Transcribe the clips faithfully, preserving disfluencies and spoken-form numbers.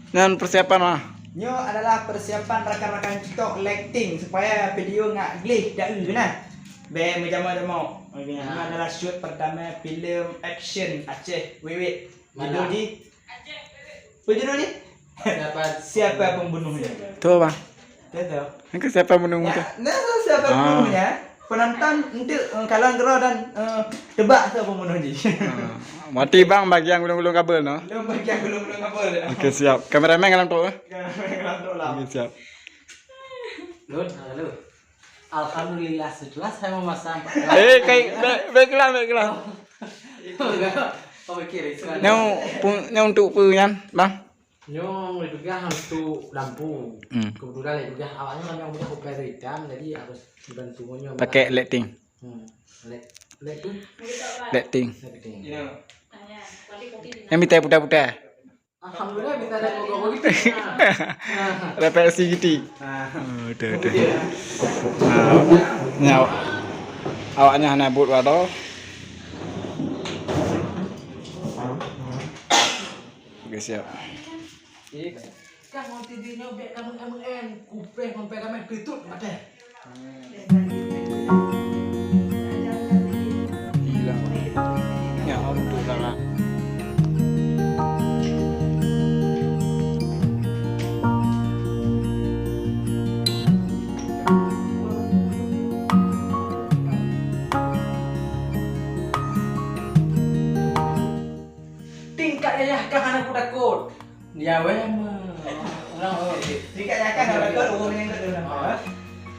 Nyan persiapan mah. Nyoe adalah persiapan rakan-rakan TikTok lighting supaya video nggak gleh dak eu nah. Bèk meujamok-jamok. Okey, nyoe adalah shoot pertama filem action Aceh Wit-Wit. Judul di, apa judul ni? Siapa? Siapa pembunuhnya? Tu, Bang. Betul. Engka siapa pembunuh tu? Ya, nah, siapa pembunuhnya? Penonton untuk, eh, kalon keudroe dan, eh, tebak siapa pembunuh ni. Ah. Berarti Bang bagian gulong-gulong kabel, no? Belum bagian gulong-gulong kabel. Okey, siap. Kameramen dalam tu, eh? Kameramen dalam tu lah. Okey, siap. Lun, halo. Alhamdulillah, setelah saya memasang. Eh, kai, baik, baiklah, baiklah. Oh, okey, Rizwan. Nyoe pu-, nyoe untuk peue nyan, Bang? Nyoe lé peugah untuk lampu. Hmm. Kebetulan lé peugah awaknyan lampu yang peugah kuplai hitam, jadi harus dibantu nyoe. Pakai lighting. Hmm. Light, light tu? Lighting. Lighting. Ya. Yang minta putar-putar. Alhamdulillah, minta ada gogok gitu. Nah. Nah. Refleksi gitu. Nah. Oh, betul, betul. Nah, nyoe awaknyan hana buet wadoh. Okey, siap. Kah ngon T V nyoe bèk kameung-kameung, kupèh ngon pèh ramè peutut maté. Gila. Ya, untuk sangat. Tingkat ayah kah hana kutakot. Ya weh meuh. Ulang, oh. Tingkat ayah kah hana kutakot, ureueng nyang kedua. Ah.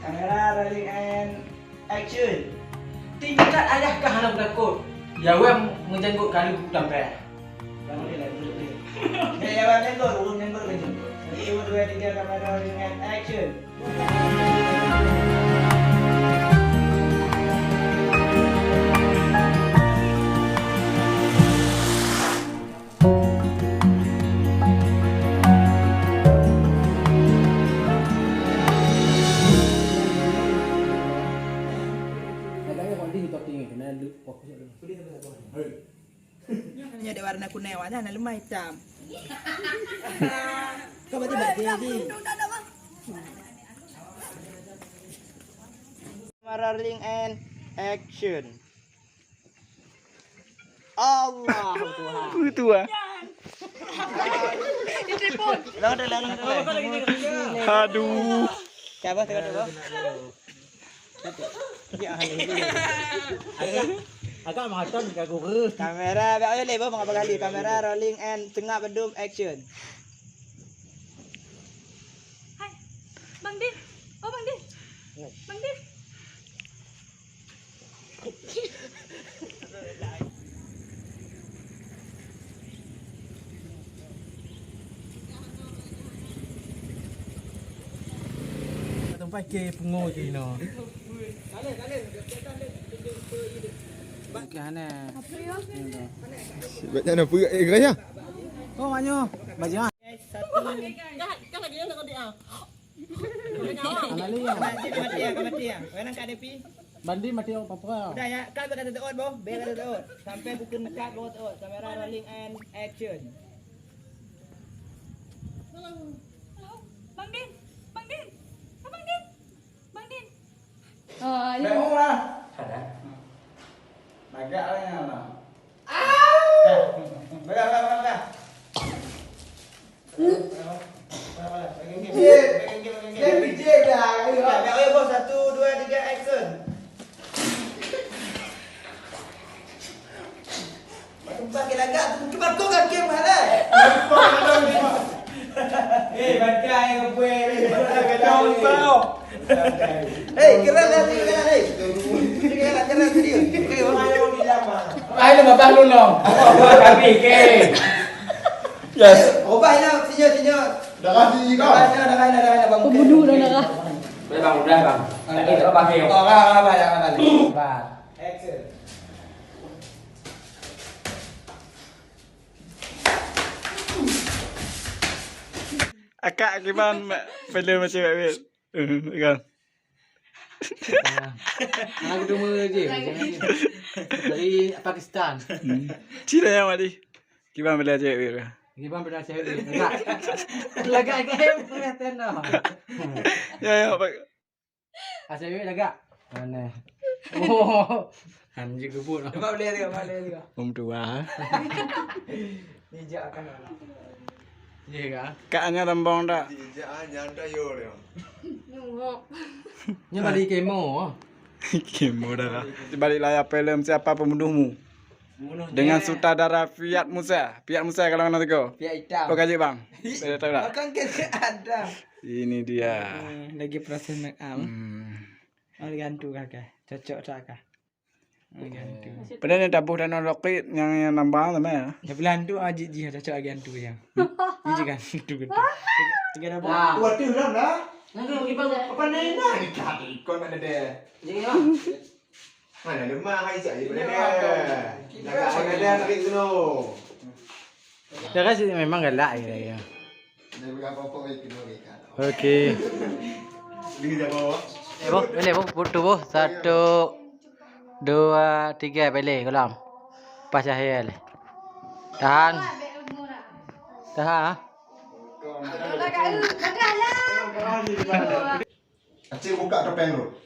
Kamera rolling and action. Tingkat ayah kah hana kutakot. Ya weh meujanggot kalu tampé. Ulang lé, ulang lé. Ya, ya weh janggot, ureueng janggot lé janggot. Satu, dua, tiga, kamera rolling and action. Nyoe dek warna kunèng, awaknyan hana leumah itam. Kau berarti batin lagi. Rolling and action. Allahu Tuhan. Apa tu, ah? Itu pun. Lawan dah, lawan dah. Aduh. Siapa tengok dulu? Agak, agak macam gagura. Kamera, bèk ayo lé, bang, apa kali? Kamera rolling and tengah bedum action. Hai, Bang Din. Oh, Bang Din. Bang Din. Tempat ke pungo je, no. Okey, hana. Sebabnya nak pergi, eh, kerja. Oh, banyak. Banyak. Satu. Kan lagi yang nak dia. Anali ya. Mati, mati ya, mati ya. Orang kat depi. Bandi mati apa apa? Udah ya, kau berkata teot boh, berkata teot. Sampai bukan cut boh teot. Kamera rolling and action. Halo. Halo. Bang Din. Bang Din. Bang Din. Bang Din. Oh, ya. Tengok lah. Ada. Bagak lah yang mana? Ah! Bagak, bagak, bagak. Satu, dua, tiga, action. Tempat ke lagak tu, tempat tu kan game halal. Eh, bagai ke buai ni. Hei, keran dah tadi, keran, hei. Keran, keran tadi. Okey, orang yang mau bilang, Bang. Ai, dah babah lu, Long. Tapi, okey. Yes. Ubah, Long. Sini, sini. Darah tinggi kau. Darah, darah, darah, darah, Bang. Pembunuh dah darah. Boleh, Bang, udah, Bang. Tadi tak apa-apa, okey. Oh, abang, abang, abang, abang. Abang. Action. Akak kiban ma-, filem macam wet-wet. Eh, kan. Ah, anak kedua je, macam mana je? Dari Pakistan. Hmm. Cina yang mati. Kiban filem macam wet-wet. Gimana pernah saya lagak? Lagak ke? Bukan tenda. Ya, ya, Pak. Asal lagak. Mana? Oh. Anjing kebun. Coba boleh tengok, boleh tengok. Om tua. Dijak akan orang. Iya kah? Kak hanya tembong tak? Dijak aja ada yo dia. Nunggu. Nya balik kemo. Kemo dah lah. Di balik layar film siapa pembunuhmu? Pembunuhnya. Dengan sutradara Fiat Musa. Fiat Musa kalau kena tegur. Fiat hitam. Kau kaji bang. Saya tahu tak? Akan ke ada. Ini dia. Hmm, lagi proses make up. Hmm. Oh, gantung kakak. Cocok tak kah? Gantung. Padahal yang tabuh dan lokit yang, yang nambah sama ya. Tapi lah hantu aja jih cocok lagi hantu ya. Ini juga hantu gitu. Tiga dah buat. Waduh dah dah. Nanti kita apa nih nah? Ikon ada deh. Jadi ya. Mana lemah hai cak ibu deh. Nak ada nak gitu. Dia kan memang galak ya. Ya. Okey. Boh, boleh boh, foto boh. Satu, dua, tiga, boleh, golam. Pas Syahil. Tahan. Tahan. Acil buka topeng dulu.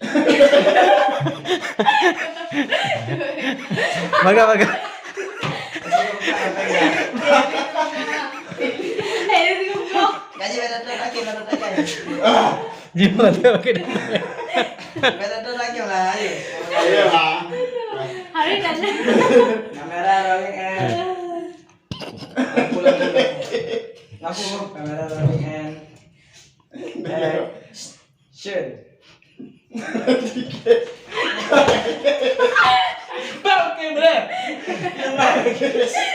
Baga, baga. Gaji pada tu lagi, pada tu lagi. Jimat dia pakai dia. Pada tu lagi lah, ayo. Ayo lah. Hari dah. Kamera rolling and. Lampu, lampu. Lampu, kamera rolling and. Eh. Shen. Bang, oke, boleh.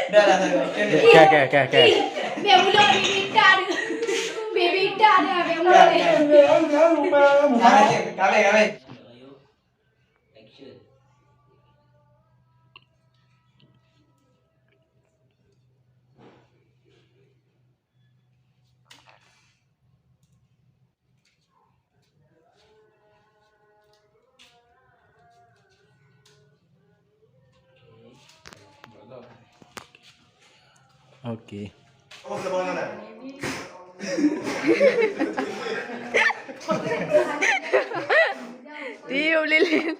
Dah lah, dah lah. Oke, oke, oke, oke. Biar mulut bibita dia. Bibita dia, biar mulut. Kami, kami, kami. Oke. Tiup lilin.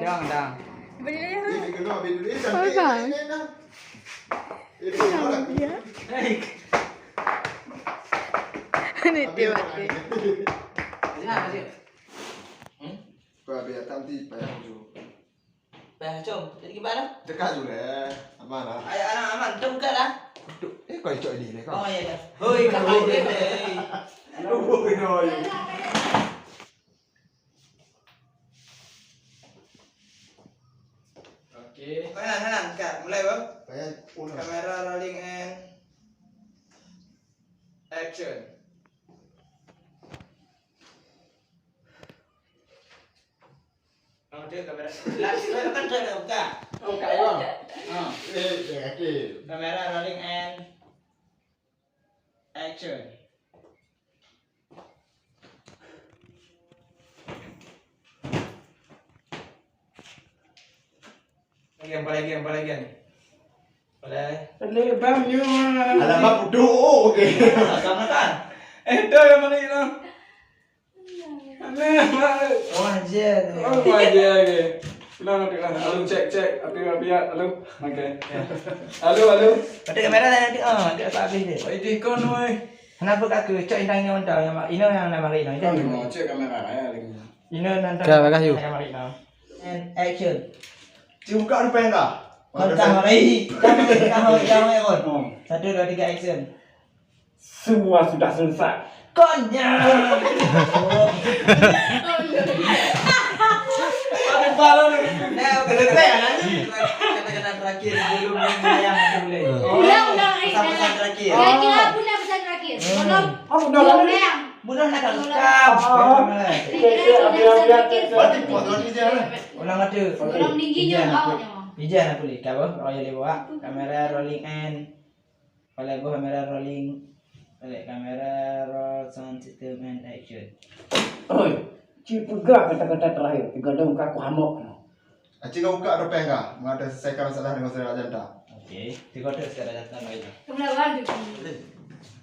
Dang, dang. Beli lagi. Apa? Ini dia mati. Payah biar tam ti payah hujung. Payah hujung. Jadi gimana? Dekat dulu deh. Aman lah. Ayo, aman, aman. Tunggu lah. Eh, kau cok ini deh kau. Oh, iya, iya. Hoi, kau hoi deh. Aduh, hoi, hoi. Oke. Tenang, tenang, Kak. Mulai, Bang. Kamera rolling and action. Oh, dia kamera. Lah, sudah kan sudah buka. Oh, Kak Bang. Ha. Eh, dia kaki. Kamera rolling and action. Lagi, apa lagi, apa lagi? Boleh. Boleh, Bang, you. Alamak, bodoh, oke. Sama kan? Eh, dah yang mana ni, Bang? Alamak. Oh, aja. Oh, aja, oke. Ulang, ulang. Halo, cek, cek. Api, api, ya. Halo. Oke. Halo, halo. Ada kamera dah nanti. Ah, ada apa habis dia? Oh, itu ikon, woi. Kenapa kau cek yang tanya orang tahu? Yang mak-, ini yang nama Rino. Itu Oh, cek kamera, ya, lagi. Inoe nonton. Ka, bagah, yuk. And action. Cium kak rupanya dah. Kon kah mari. Kah mari, kah mari, kah mari, kon. Hmm. Satu, dua, tiga, action. Semua sudah selesai. Konyol. Nah, oke, oke. Kata-kata terakhir sebelum menyayang boleh. Ulang, ulang, eh, Pesan-pesan eh. Terakhir. Kira-kira apa dah pesan terakhir? Hmm. Belum. Oh, udah, udah. Belum, ya. Mudah nak tak suka. Oh. Berarti puas lagi dia lah. Ulang kata. Orang tinggi je, Ijan, bawah aku, je. Ijan aku lihat, apa? Orang yang lewat. Kamera rolling and. Kalau aku kamera rolling. Balik kamera roll sound system and action. Oi, cik peugah kata-kata terakhir. Tiga dong ka aku hamok. Acik kau buka topeng kah? Mengatasi selesaikan masalah dengan saudara janda. Eh, tiga ratus sekarang datang lagi. Kemelawan tu.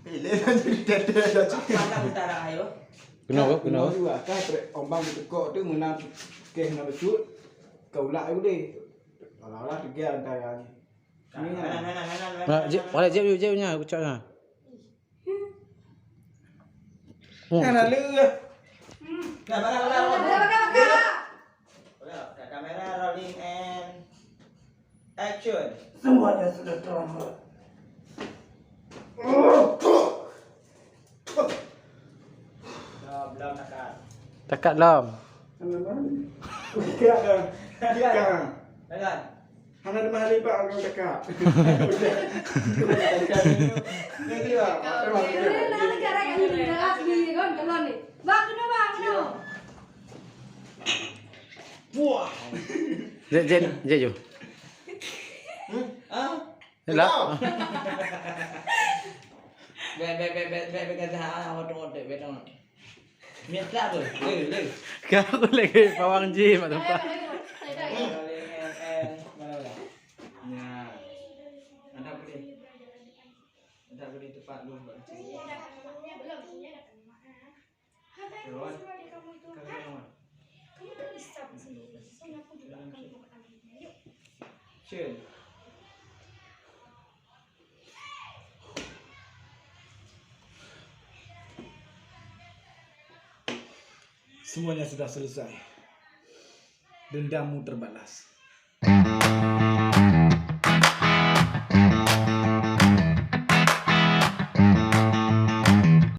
Eh, lé lanjut di dada dah. Mana utara ayo? Kenapa? Kenapa? Mau juga kah trek ombang di tekok tu menang keh nak becut. Kau ulak aku deh. Alah-alah tiga antara ni. Nah, nah, nah, nah, nah, nah, nah, nah, nah. Jep, balik jep, jep, jep nya, aku cak nya. Oh. Nah, lalu. Nah, barang, barang, barang. Udah, udah, kamera rolling and action. Semuanya sudah terlambat. Belum, belum, takat. Takat lom. Takat. Takat. Takat. Hana ada mahali bak orang cakap. Ni dia. Kau ni. Mana negara kami ni, negara asli kan, kalau ni. Bang, kena bang, kena. Buah. Jek, jek, jek, jom. Hmm? Ah? Yalah. Bek, bek, bek, bek, bek, bek, kata, ah, otot, otot, bek, otot. Minta tu, le, le. Kau lagi pawang ji mak tempat. Nah. Ada boleh. Ada boleh tepat lu buat macam ni. Terus. Kau jangan. Cun. Semuanya sudah selesai. Dendammu terbalas.